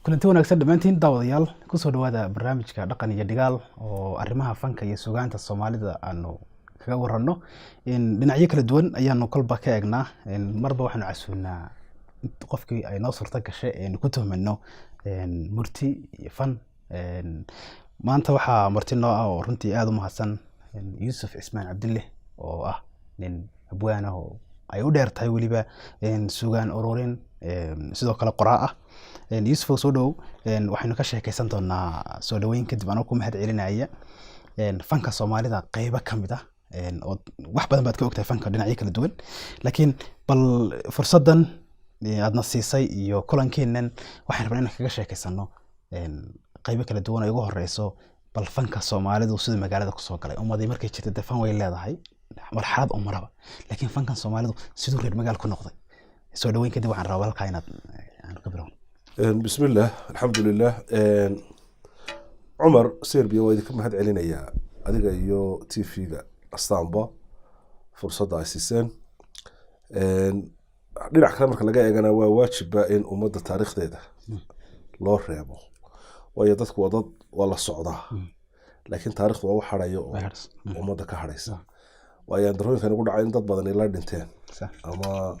Kulanti wanaagsan dhammaantiin daawadayaal, kusoo dhawaada barnaamijka Dhaqan iyo Dhigaal oo arrimaha fanka iyo sugaanta Soomaalida aanu kaga warano. Dhinacyo kala duwan ayaanu kolba ka eegnaa. Marba waxaanu casuunaa qofkii ay noo suurto gashay eenu ku tuhmano murti iyo fan. Maanta waxaa marti noo ah oo runtii aada u mahadsan Yuusuf Cismaan Cabdille oo ah nin abwaan ah oo ay u dheer tahay weliba sugaan ururin, sidoo kale qoraa ah. Yuusuf oo soo dhowow. Waxaynu ka sheekeysan doonaa soo dhaweyn kadib, anoo ku mahad celinaya, fanka Soomaalida qeybo ka mid ah oo wax badan baad ka ogtahay fanka dhinacyo kala duwan, laakiin bal fursaddan aadna siisay iyo kulankeennan waxaan rabnaa inaan kaga sheekeysano qeybo kala duwan oo ugu horeyso bal fanka Soomaalidu siduu magaalada kusoo galay. Ummadii markay jirta dee fan way leedahay marxalad oo maraba, laakiin fankan Soomaalidu siduu reer magaal ku noqday? Soo dhaweyn kadib waxaan rabaa halkaa inaad aanu ka bilowno. Bismillaah, alxamdulilah. Cumar Serbia, waa idinka mahad celinayaa adiga iyo TV-ga Astaanba fursadda ay siiseen. Dhinac kale marka laga eegana, waa waajiba in ummadda taariikhdeeda loo reebo, waayo dadku waa dad waa la socdaa, laakiin taarikhdu waa u hadhayo oo ummadda ka hadhaysa. Waayo darooyinkan ugu dhacay in dad badani la dhinteen ama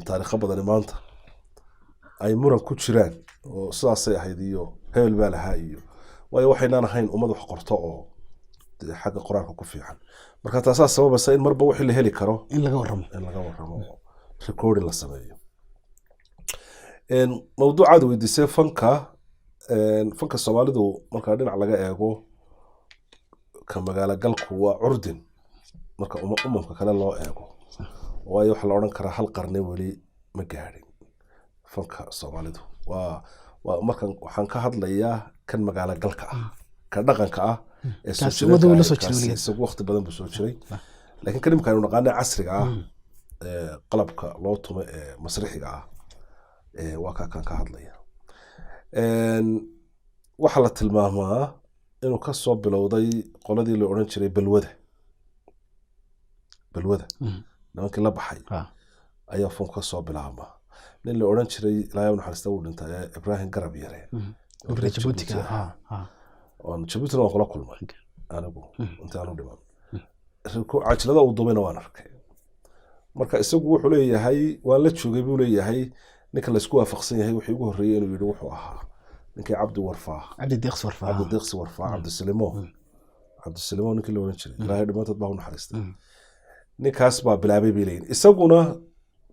taariikho badani maanta ay muran ku jiraan oo sidaasay ahayd iyo hebel baa lahaa iyo, waayo waxaynaan ahayn ummad wax qorto oo dee xagga qoraalka ku fiican. Marka taasaa sababaysa in marba wixii la heli karo in laga warramo, in laga warramo oo recording la sameeyo. Mawduucaad weydiisay, fanka Soomaalidu marka dhinac laga eego, ka magaalo galku waa curdin marka umamka kale loo eego, waayo waxaa la odhan karaa hal qarni weli ma gaadhin fanka Soomaalidu. Waa markan waxaan ka hadlayaa kan magaalo galka ah, ka dhaqanka ah ee soo Kaasi jireenka ummadda wuu la ah, soo jiray kaasi weligeed. Isagu waqti badan buu soo jiray, laakiin kan imika aynu naqaana casriga ah ee qalabka loo tumo ee masrixiga ah ee waa kaa kan ka hadlaya. Waxaa la tilmaamaa inuu ka soo bilowday qoladii la odhan jiray Balwada. Balwada nimankii la baxay ayaa fanku ka soo bilaabmaa. Nin la odhan jiray, Ilaahay u naxariista, wuu dhintay, ee Ibraahim Garab Yare oo reer reer Jabuutiga Jabuuti ah. Oon Jabuutina waan kula kulmay anigu intaanu dhiman. Cajilada uu dubayna waan arkay. Marka isagu wuxuu leeyahay waan la joogay buu leeyahay. Ninka laysku waafaqsan yahay wixii ugu horreeyey inuu yidhi wuxuu ahaa ninkii Cabdi Warfaa. Cabdi Deeqs Warfaa. Cabdi Deeqsi Warfaa, Cabdisilimo, Cabdisilimo ninkii la odhan jiray, Ilaahay dhammaantood baa u naxariistay. Ninkaas baa bilaabay bay leeyihin. Isaguna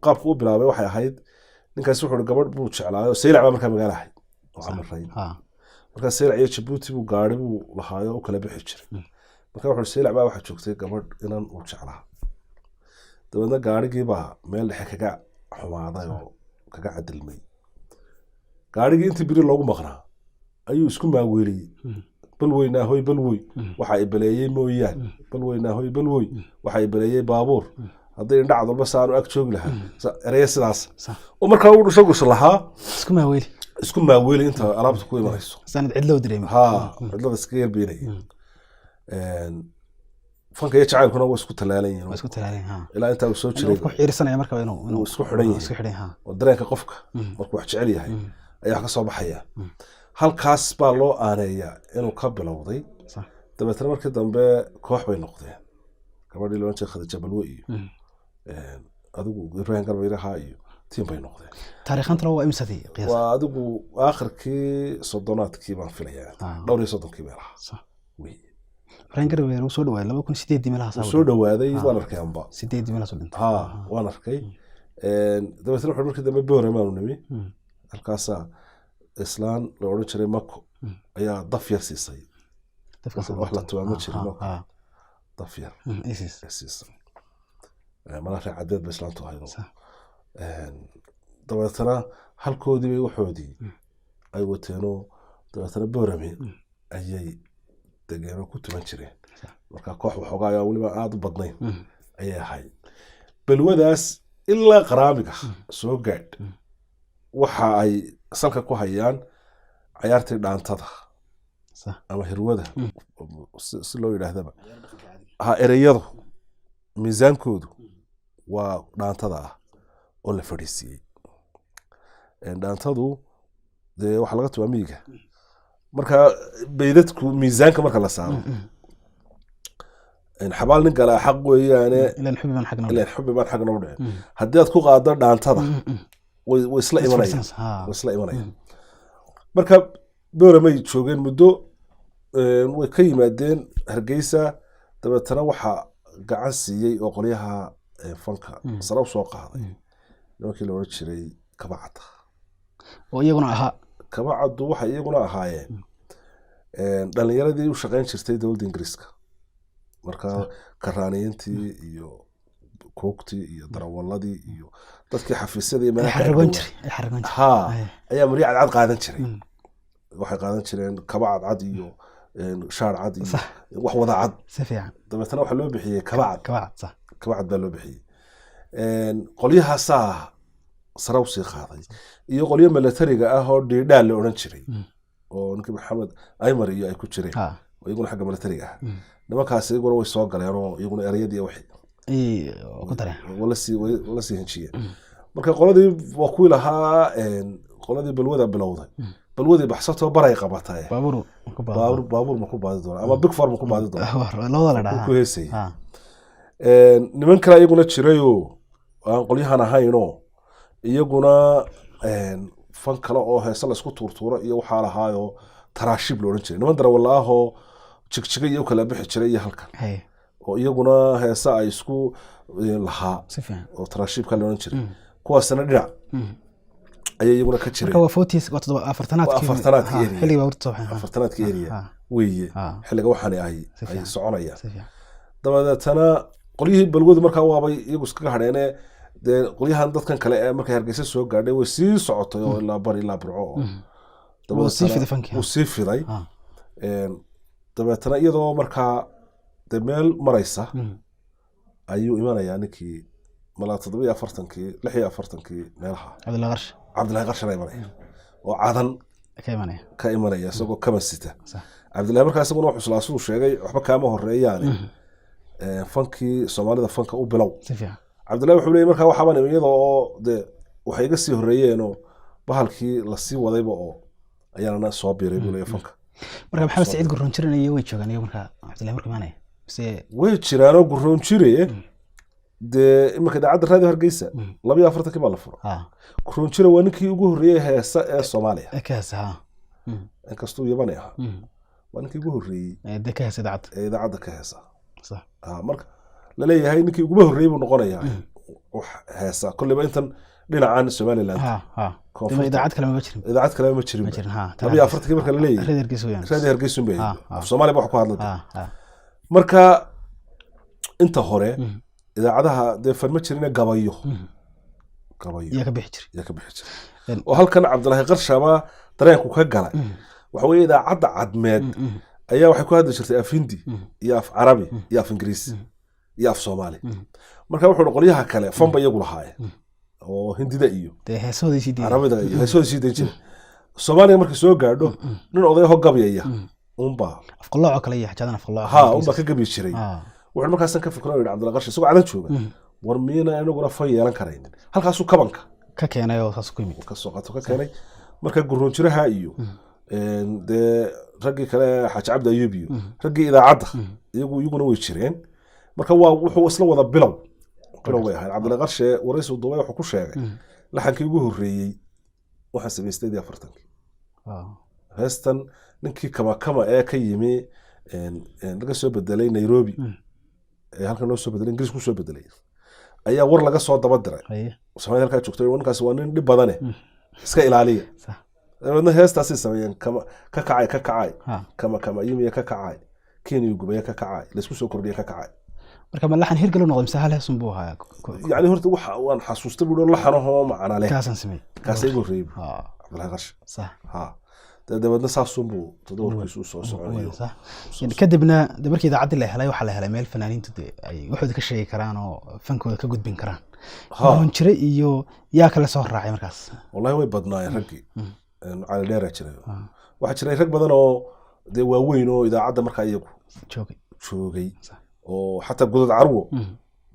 qaabku u bilaabay waxay ahayd, ninkaas wuxuu ihi gabadh buu jeclaayo. Saylac baa markaa magaala ahayd oo camiray. Markaa Saylac iyo Jabuuti buu gaari buu lahaayo u kala bixi jiray. Marka wuxuu Saylac baa waxaa joogtay gabadh inan uu jeclaa. Dabeedna gaarigii baa meel dhexe kaga xumaaday oo kaga cadilmay. Gaarigii intii biri loogu maqnaa ayuu isku maaweeliyey: "Bal weynaa hoy, bal wey, waxa i baleeyey mooyaan, bal weynaa hoy, bal wey, waxa i baleeyey baabuur, haddii indhacad walba saanu ag joogi lahaa." Ereyo sidaas oo markaa uu isagu is lahaa isku maaweeli, isku maaweeli inta alaabta ku imanayso sanad cidloo dareemi. Ha, cidlada iskaga yarbeynaya. Fanka iyo jacaylkuna waa isku talaalan yihiin. Waa isku talaalan ha. Ilaa intaa uu soo jiray. Qofku xiirsanaya marka inuu Uu isku xidhan yahay. Isku xidhan yahay, ha. Oo dareenka qofka markuu wax jecel yahay ayaa wax ka soo baxaya. Halkaas baa loo aaneeyaa inuu ka bilowday. Dabeetna markii dambe koox bay noqdeen, gabadhii la odhan jiray Khadija Balwe iyo adigu Ibraahim Garbayraha iyo Tiim bay noqdeen. Taariikhantana waa imsadii qiyaas? Waa adigu aakhirkii 30aadkii baan filayaa, dhowr iyo soddonkii meelaha. Wey. Ibraahim Garabey wuu soo dhawaaday 2008-dii meelahaas. Wuu soo dhawaaday, waan arkay amba. 8-dii meelahaas u dhintay. Ha, waan arkay. Dabeetna wuxuu markii dambe Booramaanu nimi. Halkaasaa islaan la odhan jiray Mako ayaa daf yar siisay. Dafkaas wax la tumaa ma jirin, oo daf yar isis ay siisay. Malaa reer cadeed ba islaantu ahayd. Dabeetana halkoodii bay waxoodii ay wateenoo dabeetana Boorame ayay degeenoo ku tuman jireen. Marka koox waxoogaa ayaa weliba aada u badnayn ayay ahayd. Balwadaas ilaa qaraamiga soo gaadh waxa ay salka ku hayaan cayaartii dhaantada ama hirwada, si loo yidhaahdaba ha. Ereyadu miisaankoodu waa dhaantada ah oo la fadhiisiiyey. Dhaantadu dee waxaa laga tumaa miyiga. Marka beydadku miisaanka marka la saaro, xabaal nin galaa xaq weeyaane, ilan xubi baan xagna ileen xubi baan xagna u dhicin. Haddii aad ku qaado dhaantada, way isla imanayaan, way isla imanayaan. Marka Booramay joogeen muddo, way ka yimaadeen Hargeysa. Dabeetana waxaa gacan siiyey oo qolyaha fanka sare u soo qaaday nimankii la odhan jiray Kabacadda. Oo iyaguna ahaa? Kabacaddu waxay iyaguna ahaayeen dhalinyaradii u shaqayn jirtay dowladda Ingiriiska. Marka karaaniyiintii iyo koogtii iyo darawaladii iyo dadkii xafiisyada iyo ay meelaha ka xaragoon agdhowaa. jiray, ay xaragoon jiray. Ha, ayaa maryo cadcad qaadan jiray. Waxay qaadan jireen kaba cadcad iyo shaar cad iyo wax wada cad. Si fiican. Dabeetana waxaa loo bixiyey kabacad. Kabacad, sax. Kabacad baa loo bixiyey. Qolyahaasaa sare usii qaaday iyo qolyo milatariga ah oo dhiidhaa la odhan jiray, oo ninkii Maxamed Aymar iyo ay ku jireen, oo iyaguna xagga milatariga ah. Nimankaas iyaguna way soo galeen oo iyaguna ereyadii wixii Ay ku dareen. Way la sii hinjiyeen. Marka qoladii waa kuwii lahaa, qoladii balwada bilowday, balwadii baxsatoo baray qabatay, baabuur ku baabuur ma ku baadi doona ama big four ma ku baadi doona labada la ku dhahaa heesayay. Niman kale iyaguna jirayoo aan qolyahan ahaynoo iyaguna fan kale oo heese laisku tuurtuuro iyo waxaa lahaayoo Taraashiib la odhan jiray, niman darawalla ahoo Jigjiga iyo u kala bixi jiray iyo halkan, oo iyaguna heese ay isku lahaa Si fiican. oo Taraashiibka la odhan jiray. Kuwaasna dhinac ayay iyaguna ka jireen. Marka waa 40s, waa toddoba afartanaadkii. Waa afartanaadkii area. Xilligii baabuurta soo baxeen. Afartanaadka area weeye xilliga waxaani ay Si ay fiican. soconayaan. Si fiican. Dabadeetana qolyihii balwadu markaa waabay iyagu iskaga hadheene. Dee qolyahan dadkan kale ee markay Hargeysa soo gaadhay way sii socotay oo ilaa bari, ilaa Burco oo Wuu sii fiday fankii. Wuu sii fiday. Dabeetana iyadoo markaa dee meel maraysa ayuu imanayaa ninkii malaa 47-kii, 46-kii meelaha. Cabdulla Qarsh. Cabdillahi Qarshana imanaya oo Cadan ka imanaya. Ka imanaya isagoo kaban sita. Cabdillahi markaa isaguna wuxuu islaa siduu sheegay waxba kaama horeeyaane, fankii Soomaalida fanka u bilow. Si fiican. Cabdillahi wuxuu leeyay markaa waxaabaan imi iyadoo oo dee waxay iga sii horreeyeenoo bahalkii lasii wadayba oo ayaanana soo biiray buu leeyahay fanka. Marka Maxamed Saciid Gurroon jiran iyo way joogaan iyo markaa Cabdillahi markuu imanaya mise? Way jiraanoo Gurroon jire dee iminka idaacadda Raadiyo Hargeysa 42-kii baa la fura. Gurroon jire waa ninkii ugu horreeyey heesa ee Soomaaliya. Ee ka heesa, ha. Inkastuu Yabani ahaa, waa ninkii ugu horreeyey Ee dee ka heesa idaacadda. Ee idaacadda ka heesa. Marka laleeyahay ninkii uguba horreeyey buu noqonayaa wax heesa kolleyba intan dhinacan Somaliland ha ha koonfurta. Dema idaacad kale maba jirin. Idaacad kale ma jirin. Ma jirin, ha. 42-kii marka laleeyahay. Raadiyo Hargeysa weeyaan. Raadiyo Hargeysa un bay ahayd. Af Soomaaliya ba wax ku hadla. ha ha Marka inta hore idaacadaha dee fan ma jirine, gabayo gabayo Iyaa ka bixi jiray. Ayaa ka bixi jiray. Oo halkan Cabdilaahi Qarshaba dareenku ka galay waxa weeye idaacadda Cadmeed ayaa waxay ku hadli jirtay af Hindi iyo af Carabi iyo af Ingiriisi iyo af Soomaali. Marka wuxuu uhi qolyaha kale fanba iyagu lahaayeen oo Hindida iyo dee heesahoodii sii diiday. Carabida iyo heesahooda sii dayn jiray. Soomaaliga markay soo gaadho, nin odayaho gabyaya unbaa Afqalooc oo kale iyo xajaadan afqalooc. Ha, unbaa ka gabi jiray. Wuxuu markaasan ka fikro yidhi Cabdilla Qarshi isagoo Cadan jooga, war miyayna inaguna fan yeelan karaynin? Halkaasuu kabanka ka keenay oo saas ku yimid. Ka soo qaato, ka keenay. Marka Gurroonjiraha iyo dee raggii kale, Xaaji Cabdi Ayuub iyo raggii idaacadda, iyaguna way jireen. Marka waa wuxuu isla wada bilow bilow bay ahayd. Cabdilla Qarshe waraysi duubay wuxuu ku sheegay Laxankii ugu horreeyey waxaan sameeyey 48-kii. Heestan ninkii Kamakama ee ka yimi laga soo bedelay Nairobi, ee halkan loo soo bedelay, Ingiriis ku soo bedelay, ayaa war laga soo daba diray. Soomaalida halkaa joogtay, ninkaasi waa nin dhib badane, iska ilaaliya. Dabeedna heestaasay sameeyeen, kama ka kacay, ka kacay, kama kama yimiya ka kacay, Kenya gubaya ka kacay, laysku soo kordhiya ka kacay. Marka ma laxan hirgal u noqday mise hal heesun buu ahaa? Yacni horta waxa waan xasuustay buu laxanahoo macna leh. Kaasaan sameeyey. Kaasay igu horreeyey buu Cabdullahi Qarshe. Ha, dabeedna saasunbuu toddobarkiisu usoo soconayo. Sax. Kadibna de markii idaacaddii la helay, waxaa la helay meel fanaaniintu de ay waxooda ka sheegi karaan oo fankooda ka gudbin karaan. Jire iyo yaa kale soo raacay markaas? Wallahi way badnaayeen raggii. Cali Dheeraa jiray. Waxaa jiray rag badan oo dee waaweyn oo idaacadda markaa iyagu joogay. Joogay oo xataa Godod Carwo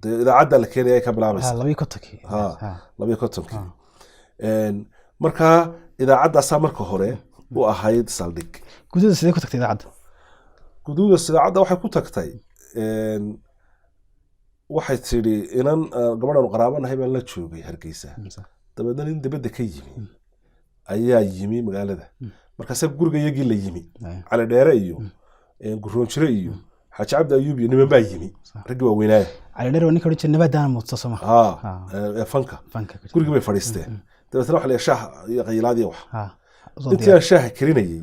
dee idaacadda la keenaya ay ka bilaabaysa. 52-kii. Ha, 52-kii. Markaa idaacaddaasaa marka hore u ahayd saldhig. Gududa sidee ku tagtay idaacadda? Guduuda idaacadda waxay ku tagtay, waxay tidhi inan gabadhan qaraabanahay baan la joogay Hargeysa. Dabeedna nin dibadda ka yimi ayaa yimi magaalada. Markaasaa guriga iyagii la yimi. Cali Dheere iyo Guroonjire iyo Xaaji Cabdi Ayuub iyo niman baa yimi, raggii waaweynaaya. Cali Dheere waa ninka odhan jiray nabaad daana muudsa, soo ma? Ha, ee fanka. Fanka ku jira. Gurigii bay fadhiisteen. Dabeetna waxa la yidhi shaah iyo qayilaad iyo wax. Usoo Intii diyaar. aan shaaha karinayay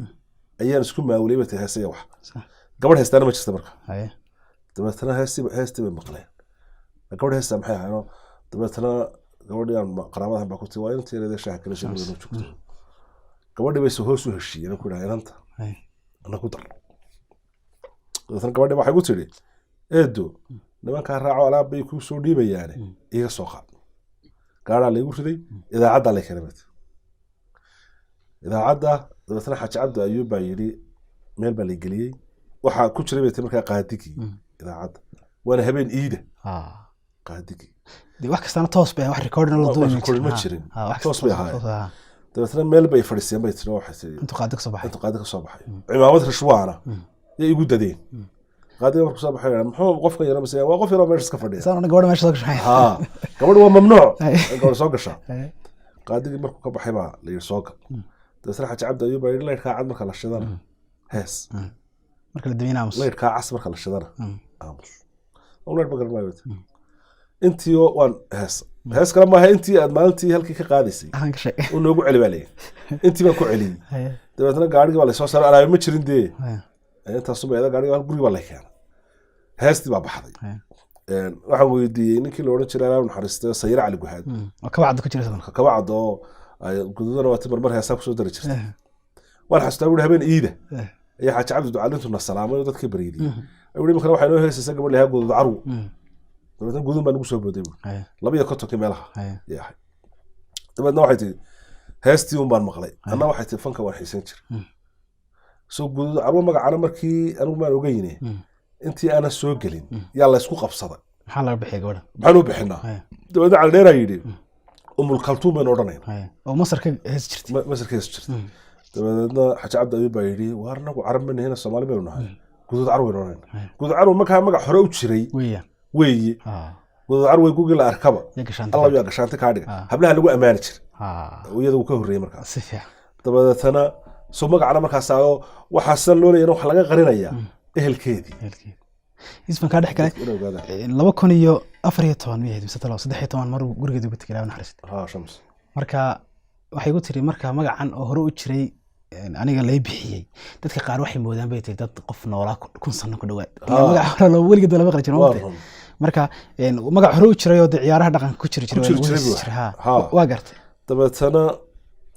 ayaan isku maawulay bay tahay heesaya wax. Gabadh heestaana ma jirta marka. Dabeetna heestii bay maqleen. Gabadh heestaa maxay ahayd? Dabeetna gabadhii aan qaraabadahan baa ku tii, waa intii yareedee shaaha karinaysa guriga noo joogto. Gabadhii bay hoos u heshiiyeen, ku idhaha inanta ana ku dar. Dabeetna gabadhii waxay ku tidhi, eedo, nimankaa raaco, alaab bay kuu soo dhiibayaane, iga soo qaad. Gaadhaa laygu riday, idaacaddaa lay keenay bay tiri. Idaacadda dabeetna Xaaji Cabdi Ayuub baa yidhi, meel baa lay geliyey. Waxaa ku jiray bay tiri markaa qaadigii idaacadda, waana habeen iida. Qaadigii. Dee wax kastana toos bay, wax recording la duubay. Recording ma jirin. Wax Toos kasta bay ahaayeen. Toos, ha. Dabeetna meel bay fadhiisteen bay tiri, waxay tiri Intuu qaadi ka soo baxay. Intuu qaadi ka soo baxay, cimaamad rishwaana yay igu dadeen. Qaadiga markuu soo baxay, muxuu qofkan yara mise waa qof yaroo meesha iska fadhiya? Saan odhan gabadha meesha soo gashay. Ha, gabadha waa mamnuuc in gabadha soo gashaa. Qaadigii markuu ka baxay baa la yidhi soo gal. Dabeetna Xaaji Cabdi Ayuub baa yidhi, laydhkaa cad marka la shidana hees. Marka la damiyana aamus. Laydhkaa cas marka la shidana aamus. Laydh ma garan maayo. Intii oo waan hees, hees kale maaha, intii aad maalintii halkii ka qaadaysay Ahaan ka sheeg. uu noogu celi baa leeyahay. Intii baan ku celiyey. Dabeetna gaarigii baa lasoo saaray, alaabe ma jirin dee. Intaasuma eeda gaarigii gurigi baa la keenay, heestii baa baxday. Waxaan weydiiyey ninkii la odhan jiray, Ilaahu naxariisto, Sayre Cali Guhaad. Oo kabacda ku jira sadan. Kabacda oo ay gududana waa ti marmar heesaa kusoo dari jirtay. Waan xasuustaa buuri habeen iida ayaa Xaaji Cabdi Ducaalintu na salaamay oo dadkii baryidiyey. Ayuu yidhi, imikana waxay noo heesaysaa gabadh lahaa Gudud Carwo. Dabeetna gudun baa nagu soo booday buuri. 52-kii meelaha ayay ahayd. Dabeetna waxay tihi heestii un baan maqlay. Anna waxay tihi fanka waan xiisan jiray. Soo Gudud Carwo magacana markii anigu maan ogeyne, intii aanan soo gelin yaa laysku qabsaday. Maxaa laga bixiya gabadha? Maxaan u bixinaa? Dabeetna Cali Dheeraa yidhi, Umul Kaltuum baynu odhanayna. Oo Masar ka heesi jirtay. Masar ka heesi jirtay. Dabadeedna Xaaji Cabdi Ayuub baa yidhi, waar anagu carab ma nihina, Soomaali baynu nahay, Gudud Carwo baynu odhanayna. Gudud Carwo markaa magac hore u jiray weeyaan. Weeye. Gudud Carwo gugii la arkaba Ya gashaanta. Allah yaa gashaanti kaa dhiga. Hablaha lagu ammaani jiray. Iyada uu ka horreeyey markaas. Si fiican. Dabadeetana soo magacana markaas oo waxaa sidan loo leeyahay waxa laga qarinayaa ehelkeedii. Ehelkeeda. Isman kaa dhex galay. Inay ogaadaan. 2014 miyahayd mise talo 13 mar gurigeeda ugu tegay, Ilaahu naxariisto. Ha, Shams. Marka waxay igu tiri, marka magacan oo hore u jiray aniga lay bixiyey, dadka qaar waxay moodaan bay tiri dad qof noolaa 1000 sano ku dhawaad. Magaca hore loo weligeed lama maqli jirin, Waa maogtahay? run. Marka magac hore u jiray oo dee ciyaaraha dhaqanka ku jiri jiray, Ku waa jiri lagu jiray heesi buu. jiray, ha. Ha. Waa gartay. Dabeetana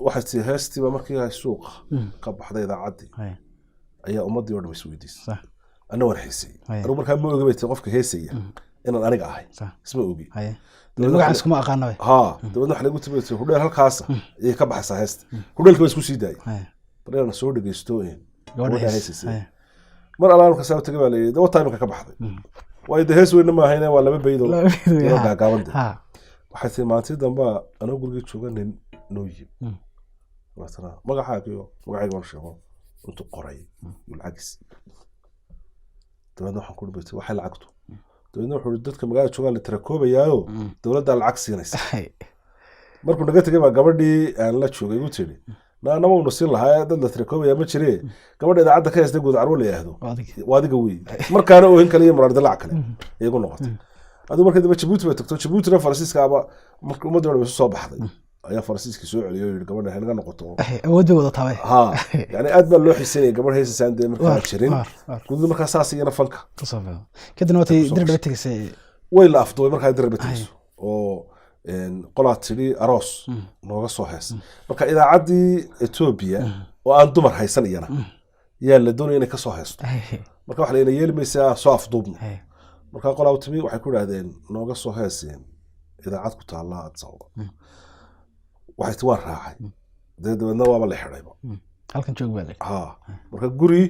waxay tii heestiiba markii ay suuqa ka baxday idaacaddii ayaa ummaddii oo dhan isweydiisay. Anna waan xiisayey. Anigu markaa ma ogi bay tii qofka heesaya inaan aniga ahay. Isma ogi. Dabeetna Magacan iskuma aqaana bay. Ha, dabeetna waxa lagu tiri hudheel halkaasa ayay ka baxaysaa heesta. Hudheelka baa isku sii daayay bal inaan soo dhegeysto gabadha gabadha hees. heesaysay. Mar allaan marka saa tagay baa la yidhi wata imika ka baxday, waayo dee hees weynna maahayne, waa laba beydoo Laba beyd, yaroo ha. gaagaaban dee. Waxay tii maalintii dambe anoo gurigii jooga nin noo yimi. Dabeetana magacaagiyo magacayga waan sheego, intuu qoray yuu lacagis. Dabeetna waxaan ku dhibatay waxay lacagtu. Dabeetna wuxuu yidhi, dadka magaalada joogaa la tirakoobayaayo, dowladdaa lacag siinaysa. Markuu naga tegay baa gabadhii aan la joogay igu tiri, naanaba unu siin lahaa, dad la tirakoobaya ma jire, gabadha idaacadda ka heystay Guud Carwo la yidhaahdo. Waa adig. Waa adiga wey. Markaana oohin kale iyo muraar dilaac kale iyagu noqotay. Adigu markii dambe Jabuuti bay tagto. Jabuutina Faransiiskaaba markii ummadda dhan isu soo baxday ayaa Faransiiskii soo celiyay oo yidhi gabadha hanaga noqoto. Awood bay wadataa bay. Ha, yani aad baa loo xiiseynaya gabadh heesaysaan dee markaa jirin. Waar, waar. Guduud markaa saas iyana fanka Kusoo fido. Kadibna waatay Kusoo Dir Dhaba gashay. tegaysay. Way la afduubay markaa Dirba tegayso oo qolaa tidhi aroos nooga soo hees. Marka idaacaddii Etoobiya oo aan dumar haysan iyana yaa la doonaya inay ka soo heesto. Marka waxa layna yeeli maysaa, soo afduubno. Marka qolaa u timi, waxay ku idhahdeen nooga soo heeseen idaacad ku taalla Addis Ababa. Waxay ti waan raacay dee, dabeedna waaba la xidhayba. Halkan joog baa la. Ha, marka guri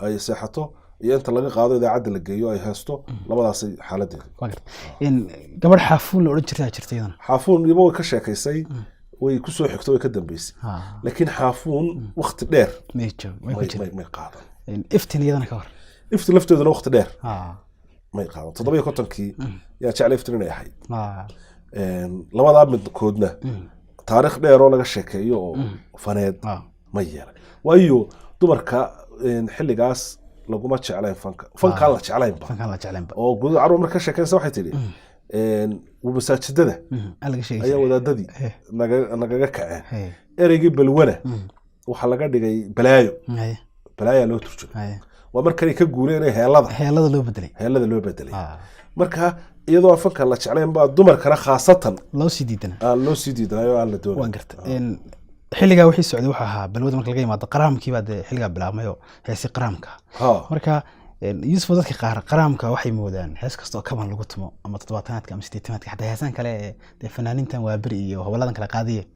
ay seexato iyo inta laga qaado idaacadda la geeyo ay heesto, labadaasay xaaladeedu. Waa garta. In gabadh Xaafuun la odhan jirtay jirtay iyadana. Xaafuun iba way ka sheekaysay, way ku soo xigto, way ka dambeysay. Laakiin Xaafuun wakti dheer may joog may ku may jirin. May qaadan. In Iftin iyadana ka hor. Iftin lafteeduna wakti dheer may qaadan. 57-kii yaa jeclay Iftin inay ahayd. Labadaa midkoodna taariikh dheer oo laga sheekeeyo oo faneed ma yeelan, waayo dumarka xilligaas laguma jeclayn fanka, fankaan la jeclaynba. Fankaan la jeclaynba. Oo Guduud Carwo marka ka sheekeynaysa waxay tidhi masaajidada Aan laga sheegi ayaa jiray. wadaadadii nagaga kaceen. Ereygii balwana waxaa laga dhigay balaayo. Balaayaa loo turjumay. Waa markanay ka guureen heelada. Heelada loo bedelay. Heelada loo bedelay. Marka iyadoo aan fanka la jeclayn baa dumarkana khaasatan loo sii diidana. Aan loo sii diidanayo, aan la doonayn. Waan garta. Xilligaa wixii socday wuxuu ahaa balwada marka laga yimaado, qaraamkii baa dee xilligaa bilaabmay oo heesi qaraamka. Marka Yuusuf, dadka qaar qaraamka waxay moodaan hees kasta oo kaban lagu tumo ama toddobaatanaadka ama sideetanaadka, xataa heesaan kale ee dee fanaaniintan Waaberi iyo hoboladan kale qaadiyeen,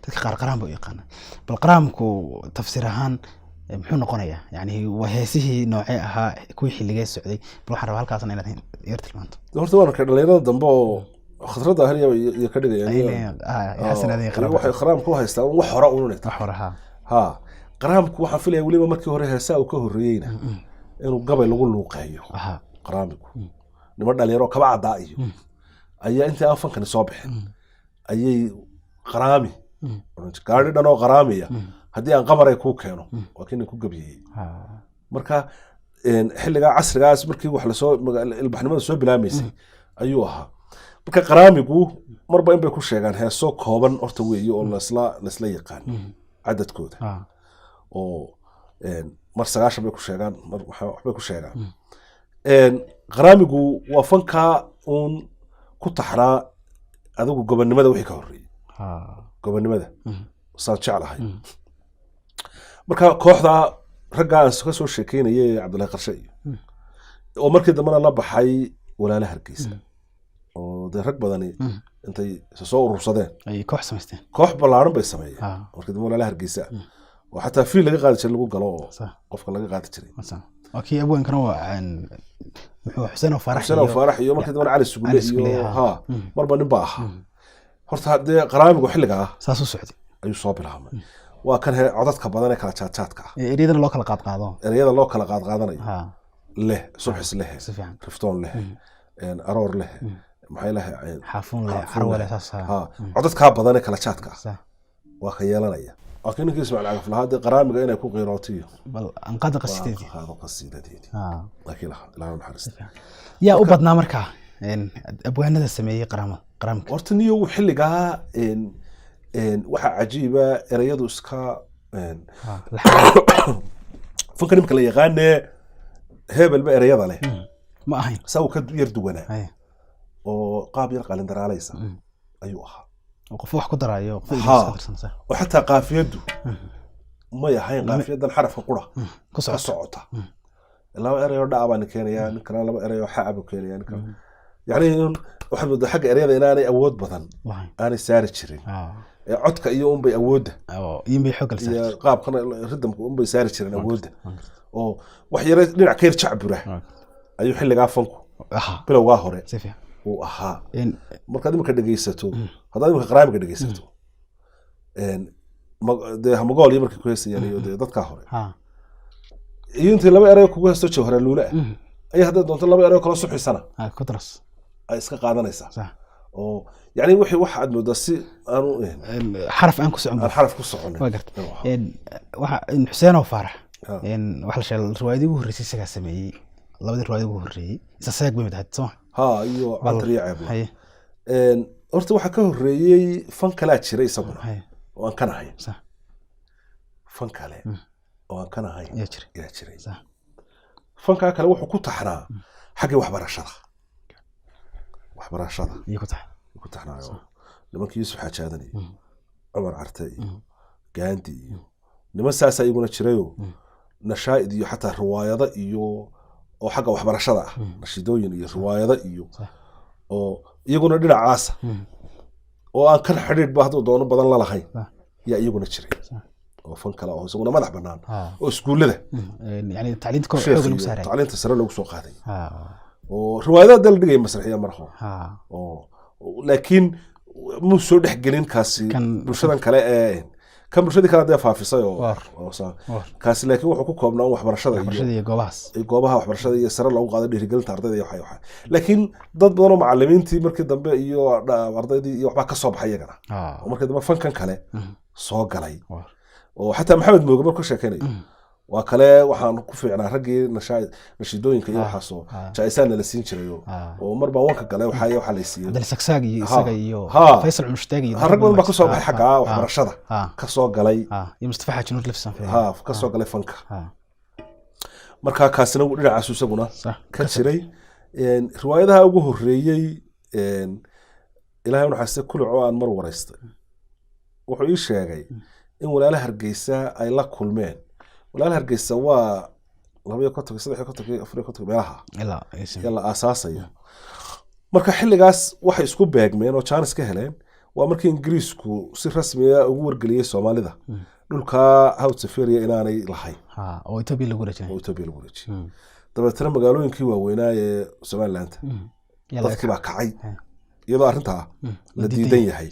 dadka qaar qaraam ba u yaqaana. Bal qaraamku tafsiir ahaan muxuu noqonayaa? Yani waa heesihii noocee ahaa, kuwii xilligee socday? Bal waxaan rabaa halkaasna inaad yar tilmaanto. Horta waan arkay dhalinyarada dambe oo Khadradda ahriya iyo ka dhigayaan. Ay leeyihiin, Xasan Aadan iyo qaraamka. Waxay qaraamka u haystaan wax hore ununay wax hore haa. Ha, qaraamku waxaan filaya weliba markii hore heesaa uu ka horreeyeyna inuu gabay lagu luuqeeyo. Qaraamigu niman dhalinyaro kaba caddaa iyo ayaa intii aan fankani soo bixin ayay qaraami odhan jireen. Gaadhi dhan oo qaraamiya haddii aan qamaray kuu keeno, waa kii nin ku gabiyey. Marka xilligaa casrigaas markii wax lasoo ilbaxnimada soo bilaamaysay ayuu ahaa. Marka qaraamigu marba in bay ku sheegaan heeso kooban horta weeye oo laisla yaqaan cadadkooda oo mar 90 bay ku sheegaan, mar waxbay ku sheegaan. Qaraamigu waa fankaa uun ku taxnaa adigu gobonnimada wixii ka horreeyey. Gobonnimada saan jeclahay. Marka kooxda raggaa aan ka soo sheekeynayay, Cabdullahi Qarshe iyo oo markii dambena la baxay Walaala Hargeysa, oo dee rag badani intay isa soo urursadeen ay koox samaysteen. Koox ballaaran bay sameeyeen. Markii dambe Walaala Hargeysa oo xataa fiil laga qaadi jiray lagu galo oo qofka laga qaadi jiray. Sax. Waa kii abwaankana waa muxuu Xuseen oo Faarax. Xuseen oo Faarax iyo markii dambena Cali Sugule. Cali Sugule, iyo ha. Ha, marba nin baa ahaa. Horta dee qaraamigu xilligaa saas u socday. Ayuu soo bilaabmay. Waa kan codadka badan ee kala jaadjaadka ah. Ee eryadana loo kala qaadqaado. Ereyada loo kala qaadqaadanayo leh subxis leh, si fiican. Riftoon leh, aroor leh, maxay leh, Xaafuun leh. Xaafuun Carwo leh. leh, saas ha. Ha, codadkaa badan ee kala jaadka ah waa ka yeelanaya. Waa kii ninkii Ismaaciil Cagaf lahaa dee qaraamiga inay ku qiirootiyo. Bal anqada qasidadeedii. Qaado qasiidadeedii. Waa kii lahaa, Ilaahay u naxariista. Yaa u badnaa markaa abwaanada sameeyey qaraamada, qaraamka? Horta niyow xilligaa waxaa cajiiba ereyadu iska laxan. Fanka nimka la yaqaane hebelba ereyada leh ma ahayn. Saa uu ka yar duwanaa oo qaab yar qalindaraalaysa ayuu ahaa. Oo qof wax ku daraayo, qof iska darsan, sax. Oo xataa qaafiyaddu may ahayn qaafiyadan xarafka qura ku ka socota. Socota laba ereyoo dhaca baa keenaya, nin kalena laba ereyoo xaca buu keenaya, nin kale yacni waxaad moodaa xagga ereyada inaanay awood badan lahayn. Aanay saari jirin ee codka iyo unbay awoodda oo iyin bay xoog kala iyo saartay. Qaabkan ridamka unbay saari jireen awoodda, oo wax yare dhinac ka yar jacbura ayuu xilligaa fanku bilowgaa hore si fiican uu ahaa. Markaad imika dhegeysato, haddaad imika qaraamiga dhegeysato, dee hamagool iyo markay ku heesayaan iyo dee dadkaa hore iyo intii laba erey kugu heesto jawhara luule ah ayaa haddaad doonto laba erey kala suxisana ku daras ay iska qaadanaysaa. Oo yani wixii waxa aad moodaa si aanu Xaraf aan ku socon. Aan xaraf ku soconin. Waa garta. Inuu ahaa. Waxa Xuseen oo Faarax Ha. waxa la sheegay riwaayadii ugu horreysay isagaa sameeyey, labadii riwaayad ugu horreeyey isa seeg bay mid ahayd, soo ma? Ha, iyo Cantar iyo Ceebla. Haye. Horta waxaa ka horreeyey fan kalaa jiray isaguna oo aan kan ahayn. Fan kale oo aan kan ahayn Ayaa jiray. ayaa jiray. Fankaa kale wuxuu ku taxnaa xaggii waxbarashada, waxbarashada Iyo ku tahay. ku taxnaayo nimankii Yuusuf Xaaji Aadan iyo Cumar Carte iyo Gaandi iyo niman saasaa iyaguna jirayoo nashaa'id iyo xataa riwaayado iyo oo xagga waxbarashada ah, nashiidooyin iyo riwaayado iyo oo iyaguna dhinacaasa oo aan kan xidhiidhba hadduu doono badan la lahayn yaa iyaguna jiray, oo fan kale oo isaguna madax bannaan oo iskuullada Yani tacliinta kor sheekh xooga lagu iyo saaray. Tacliinta sare loogu soo qaaday oo riwaayadaha dee la dhigaya, masraxiya mar hore oo laakiin muu soo dhexgelin kaasi bulshadan kale ee kan bulshadii kale dee faafisay oo oo kaasi laakiin wuxuu ku koobnaa un waxbarashada iyo waxbarashada iyo goobahaas. Iyo goobaha waxbarashada iyo sare loogu qaado dhiirigelinta ardayda iyo waxa. Laakiin dad badan oo macalimiintii markii dambe iyo ardaydii iyo waxbaa ka soo baxay iyagana oo markii dambe fankan kale soo galay oo xataa Maxamed Mooge markuu ka sheekeynayo waa kale, waxaan ku fiicnaa raggii nashiidooyinka iyo waxaasoo jaa-isaan nala siin jiray oo mar baan wanka galay waxaa waxaa la siiyey. Cabdal Sagsaag iyo isaga iyo Faysal Cumshtaag iyo Ha, rag badan baa kasoo baxay xagga waxbarashada ka soo galay. Iyo Mustafa Xaaji Nuur lafsan filaya. Ha, ka soo galay fanka. Marka kaasina wuu dhinacaasu isaguna ka jiray. Riwaayadaha ugu horreeyey, Ilaahay u naxariistay Kuluc oo aan mar waraystay wuxuu ii sheegay in Walaala Hargeysa ay la kulmeen. Walaala Hargeysa waa 52-kii, 53-kii, 54-kii meelaha ilaa aysan ee la aasaasaya. Marka xilligaas waxay isku beegmeen oo jaanis ka heleen waa markii Ingiriisku si rasmiya ugu wargeliyey Soomaalida dhulka Hawd Safaria inaanay lahayn oo Ethiopia lagu wareejinay. Oo Ethiopia lagu wareejiyey. Dabeetana magaalooyinkii waaweynaa ee Somaliland Yaa laga dadkii baa kacay iyadoo arrintaa la la diidan yahay.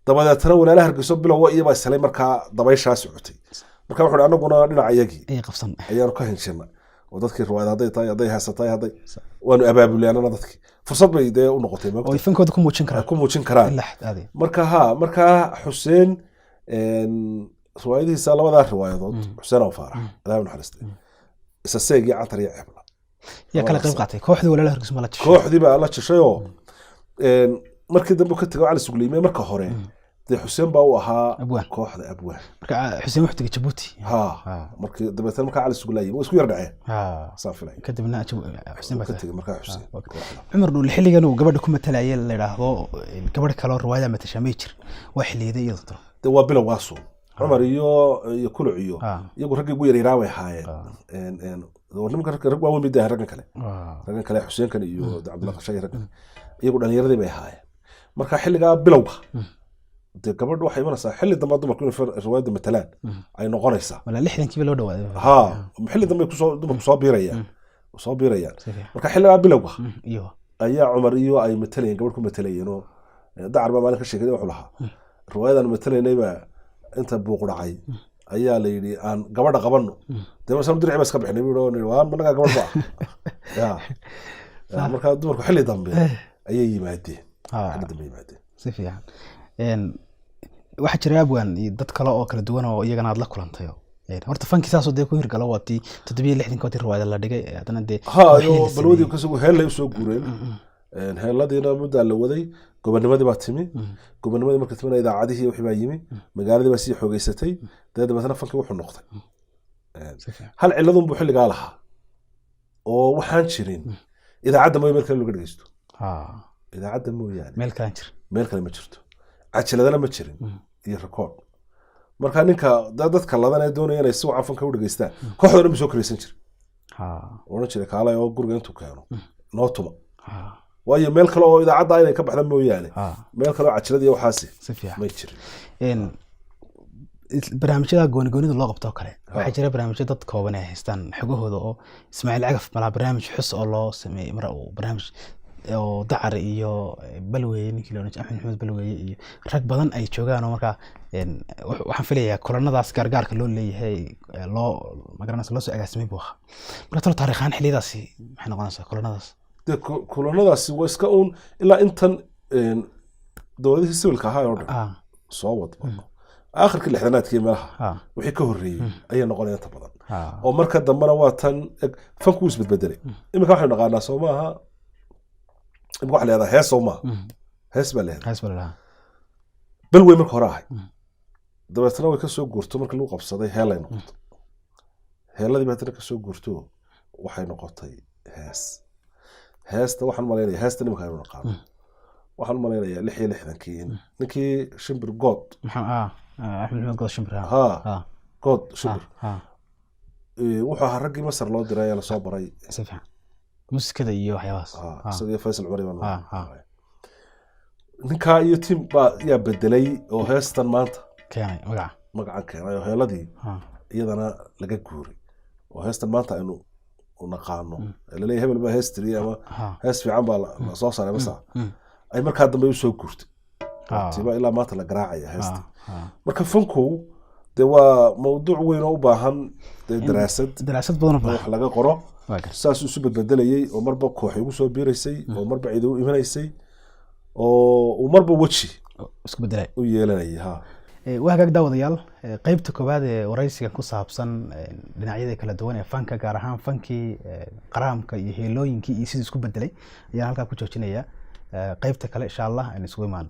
Dabadeetana Walaalaha Hargeyso bilowa iyabaa islay markaa dabayshaa socotay. Marka wuxuu anaguna dhinaca iyagii Ayay qabsan. ayaanu ka hinjirnay oo dadkii riwaayad hadday tahay, hadday heesatahay, hadday waanu abaabulay annana dadkii fursad bay dee u noqotay Oo maogta ay fankooda ku muujin ay karaan ku muujin karaan. Ilaa xad aadi. Marka ha, markaa Xuseen riwaayadihiisa, labadaa riwaayadood Xuseen oo Faarax, Ilaahay u naxariistay, isa seegii Cantar iyo Ceebla. Yaa kala qayb qaatay? Kooxdii Walaalaha Hargeysa ma la tashay? Kooxdii baa la jishayoo markii dambe ka tegay Cali Sugleyme. Marka hore dee Xuseen baa u ahaa Abwaan. kooxda abwaan. Marka Xuseen wuxuu tegay Jabuuti. Ha, markii dabeetana markaa Cali Suglaayey way isku yar dhaceen saan filay. Kadibna Xuseen baa ka tegay markaa Xuseen kooxda. Cumar Dhuule xilligan uu gabadha ku matalayay la yidhaahdo gabadh kale oo riwaayada matashaa may jir? Waa xilliyada iyada tiro. Dee waa bilowgaasu Cumar iyo Kuluc iyo iyagu raggii ugu yaryaraa way ahaayeen. War nimanka rag waaweyn bay dee raggan kale, raggan kale Xuseenkan iyo Cabdulla Qashay, raggan iyagu dhalinyaradii bay ahaayeen. Marka xilligaa bilowga dee gabadhu waxay imanaysaa xilli dambe dumarku inay riwaayadda matalaan ay noqonaysaa. Wala 60-kiiba loo dhawaaday. Ha, xilli dambe kusoo dumarku soo biirayaan. Si fiican. Marka xilligaa bilowga Iyo ayaa Cumar iyo ay matalayeen, gabadh ku matalayeen oo Dacar baa maalin ka sheekay, wuxuu lahaa riwaayadan matalaynay baa inta buuq dhacay ayaa la yidhi aan gabadha qabanno. Dee masaan dirici baa iska bixinay buu yidhi oo nidhi, waan managaa gabadh ba ya. Ya, marka dumarku xilli dambe ayay yimaadeen, xilli dambe yimaadeen. Si fiican. Waxaa jira abwaan iyo dad kale oo kala duwan oo iyagana aad la kulantayo. Horta fankii saasoo dee ku hirgalo waa tii 67-kii waa tii riwaayada la dhigay, haddana dee ha kooxihii iyo la balwadii sameeyey. Kasoo heellay usoo guureen. Heelladiina muddaa la waday, gobonimadii baa timi. Gobonimadii markay timina idaacadihii wixii baa yimi, magaaladii baa sii xoogeysatay. Dee dabeetana fankii wuxuu noqday Si fiican. hal ciladun buu xilligaa lahaa oo waxaan jirin idaacadda mooye meel kale laga dhegeysto. Idaacadda mooyaane meel kalaan jir. Meel kale ma jirto, cajiladana ma jirin iyo record. Marka ninka dadka ladan ee doonaya inay si wacan fanka u dhegeystaan kooxda dhan buu soo karaysan jiray, odhan jiray kaalay oo guriga intuu keeno noo tuma, waayo meel kale oo idaacadda inay ka baxda mooyaane meel kale oo cajilad iyo waxaasi Si fiican. may jirin. Barnaamijyada gooni goonida loo qabto oo kale waxaa jira barnaamijyo dad kooban ay haystaan xogahooda oo Ismaaciil Cagaf malaa barnaamij xus oo loo sameeyey mar uu barnaamij oo Dacar iyo Balweye, ninkii la oran jiray Axmed Maxamed Balweye iyo rag badan ay joogaan oo markaa waxaan filayaa kulanadaas gaargaarka loo leeyahay loo magaranaysa loo soo agaasimay buu ahaa. Marka talo taariikh ahaan xilliyadaasi maxay noqonaysaa kulanadaas? Dee kulanadaasi waa iska uun ilaa intan. Dowladihii siwilka ahaa oo dhan soo wadba aakhirkii 60-aadkii meelaha wixii ka horreeyey ayay noqonaya inta badan. Oo marka dambena waa tan fanku wuu isbedbedelay. Iminka waxaynu naqaanaa, soo maaha? Imika waxa la yihahdaa hees, soo maaha? Hees baa la yihahdaa. Hees baa la dhahaa. Bal wey marka hore ahay, dabeetna way kasoo guurto markii lagu qabsaday heelay noqoto. Heeladii ba haddana kasoo guurto, waxay noqotay hees. Heesta waxaan malaynaya, heesta nimanka aynu naqaano, waxaan malaynayaa 66-kii in ninkii Shimbir Good, Maxaa Axmed Maxamed Good Shimbir. Ha, Good Shimbir. Wuxuu ahaa raggii Masar loo diray ee lasoo baray. Si fiican, muusikada iyo waxyaabahaas. Ha, isaga iyo Faysal Cumar baan. Ninkaa iyo tim baa yaa bedelay oo heestan maanta keenay magaca. Magacan keenay oo heeladii iyadana laga guuray oo heestan maanta aynu u naqaano ee laleeyahay hebel baa hees tiriyey ama hees fiican baa la soo saaray masa ay markaa dambe usoo guurtay. Tiba ilaa maanta la garaacaya heesta. Marka fanku dee waa mawduuc weyn oo u baahan dee daraasad, daraasad badan u wax baahan. laga qoro. Waa gar. Saas isu bedbedelayey oo marba koox ugu soo biiraysay oo marba cidi u imanaysay oo uu marba weji isku bedelay u yeelanayay, ha. Waa hagaag, daawadayaal. Qeybta koowaad ee waraysiga ku saabsan dhinacyada kala duwan ee fanka, gaar ahaan fankii qaraamka iyo heelooyinkii iyo sidii isku bedelay, ayaan halkaa ku joojinaya. Qeybta kale, insha Allah, aynu isugu imaan.